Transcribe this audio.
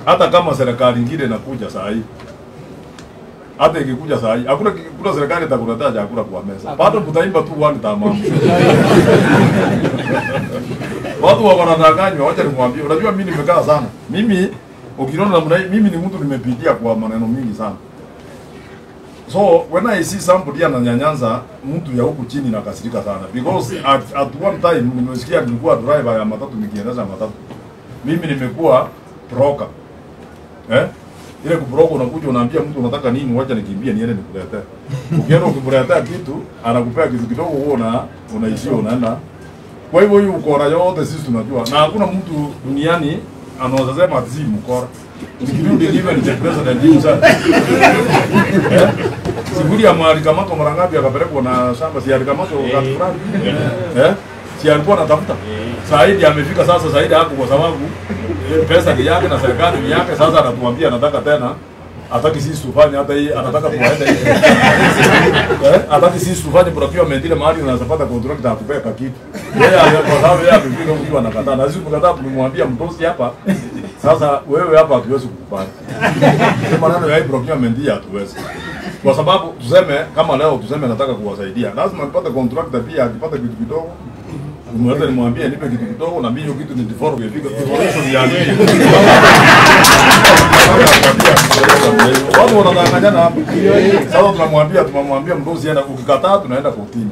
Hata kama serikali nyingine inakuja saa hii, hata ikikuja saa hii, hakuna kuna serikali itakuletea chakula kwa meza. Bado mtaimba tu one tamamu. Watu wanadanganywa, wacha nimwambie. Unajua mimi nimekaa sana. Mimi ukiona namna hii, mimi ni mtu nimepitia kwa maneno mingi sana. So when I see somebody ananyanyanza mtu ya huku chini nakasirika sana because at one time nimesikia nilikuwa driver ya matatu nikiendesha matatu. Mimi nimekuwa broker. Eh? Ile kubroka unakuja unaambia mtu unataka nini, wacha nikimbie niende nikuletee. Ukienda ukimletea kitu, anakupea kitu kidogo wewe unaishia unaenda. Kwa hivyo hiyo ukora yote sisi tunajua. Na hakuna mtu duniani anaweza sema ati si mkora. Nikirudi even the president himself. Si William alikamatwa mara ngapi akapelekwa na shamba, si alikamatwa wakati fulani? Eh? Si alikuwa anatafuta. Saidi amefika sasa, Saidi hapo kwa sababu pesa ni yake na serikali ni yake. Sasa anatuambia anataka tena, hataki sisi tufanye hata hii, anataka tuwaende hivi. Eh? Hataki sisi tufanye procurement ile mahali unaweza pata contract akupea kitu. Yeye kwa sababu yeye amefika huko anakataa. Na sisi tumekataa, tumemwambia mtosi hapa. Sasa wewe hapa hatuwezi kukubali. Kwa maneno ya hii procurement hii hatuwezi. Kwa sababu tuseme kama leo tuseme nataka kuwasaidia, lazima nipate contractor pia akipata kitu kidogo. Mweza nimwambie nipe kitu kidogo na mimi hiyo kitu ni default ifika default ya nini? Watu wanadanganyana hapa. Sasa tunamwambia mdosi enda, ukikataa tunaenda kotini.